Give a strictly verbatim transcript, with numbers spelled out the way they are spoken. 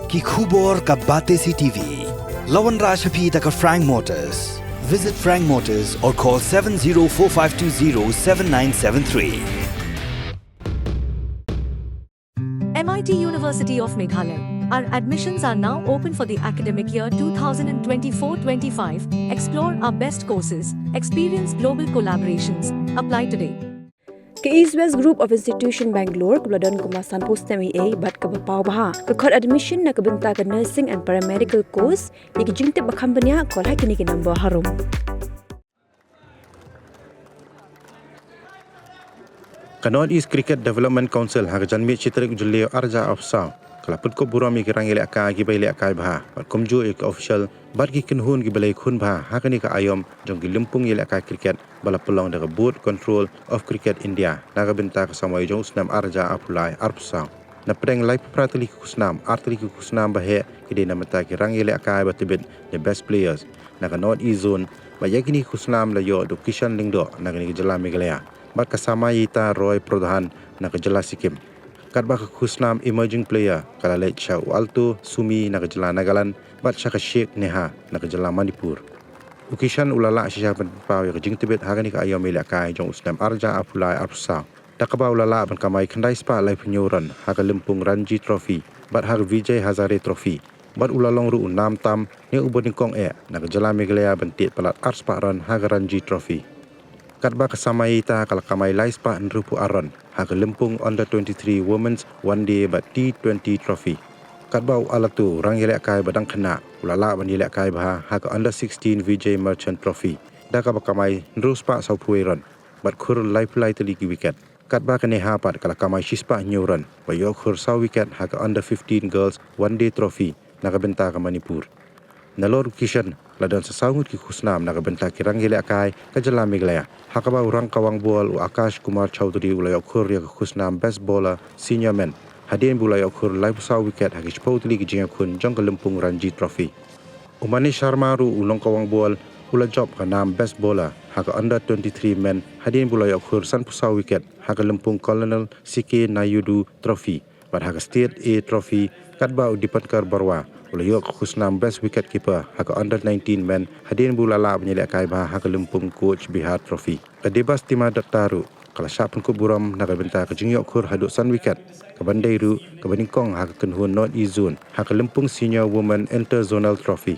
Ki khubor ka Batesi T V. La wanrah sha phi da ka Frank Motors. Visit Frank Motors or call seven zero four five two zero seven nine seven three. M I T University of Meghalaya. Our admissions are now open for the academic year two thousand twenty-four twenty-five. Explore our best courses, experience global collaborations. Apply today. Ka East West Group of Institution Bangalore kaba la don kumba sanphew snem eiei bad kaba paw bha ka khot admission na ka bynta ka nursing and paramedical course. Ïa ki jingtip ba kham bniah, call ha kine ki number harum. Ka North East Cricket Development Council ha ka janmiet shi tarik u Jylliew arhajar arphew saw ka la pynkup burom ïa ki rangïalehkai kiba ïalehkai bha bad kumjuh ïa ki official bad ki kynhun kiba la ïakhun bha ha kane ka aiom jong ki lympung ïalehkai cricket ba la pynlong da ka Board Control of Cricket India na ka bynta ka samoi jong u snem arhajar arphew lai arphew saw. Na pdeng laiphew phra tylli ki khusnam, ar tylli ki khusnam ba heh ki dei na bynta ki rangïalehkai ba tbit ne best players na ka North East Zone, bad ïa kine ki khusnam la ïoh da u Kishan Lyngdoh na kane ka jylla Meghalaya bad ka Samayita Roy Pradhan na ka jylla Sikkim. Katba ka khusnam emerging player ka la leit sha u Alto Sumi na ka jylla Nagaland bad sha ka Sheikh Neha na ka jylla Manipur. U Kishan u la lah shisha ban pynpaw ïa ka jingtbit ha kane ka aiom ïalehkai jong u snem arhajar arphew lai arphew saw da kaba u la lah ban kamai khyndai spah laiphew hynñiew run ha ka lympung Ranji Trophy bad ha ka Vijay Hazare Trophy, bad u la long ruh u nam tam ne uba nyngkong eh na ka jylla Meghalaya ban tied palat ar spah run ha ka Ranji Trophy. Katba ka Samayita ka la kamai lai spah hynriewphew ar run ha ka lympung Under twenty-three Women's One Day bad T twenty Trophy. Katba u Alto, u rangïalehkai ba dang khynnah, u la lah ban ïalehkai bha ha ka Under sixteen Vijay Merchant Trophy da kaba kamai hynriew spah sawphew wei run bad khur laiphew lai tylli ki wicket. Katba ka Neha pat ka la kamai shi spah hynñiew run bad ïoh khur saw wicket ha ka Under fifteen Girls One Day Trophy na ka bynta ka Manipur. Nalor u Kishan, la don sa saw ngut ki khusnam na ka bynta ki rangïalehkai ka jylla Meghalaya, ha kaba u rangkawang bol u Akash Kumar Chowdhury u la ïoh khur ïa ka khusnam Best Bowler Senior Men hadien ba u la ïoh khur laiphew saw wicket ha ki shiphew tylli ki jingïakhun jong ka lympung Ranji Trophy. U Manish Sharma ruh, u nongkawang bol, u la jop ka nam Best Bowler ha ka Under twenty-three Men hadien ba u la ïoh khur sanphew saw wicket ha ka lympung Colonel C K Naidu Trophy bad ha ka State A Trophy, katba u Dipankar Barua u la ïoh ka khusnam Best Wicket Keeper ha ka Under nineteen Men hadien ba u la lah ban ïalehkai bha ha ka lympung Cooch Behar Trophy. Ka Debastima Dutta ruh ka la shah pynkup burom na ka bynta ka jingïoh khur haduh san wicket, kaban dei ruh kaba nyngkong ha ka kynhun North East Zone ha ka lympung Senior Women Inter Zonal Trophy.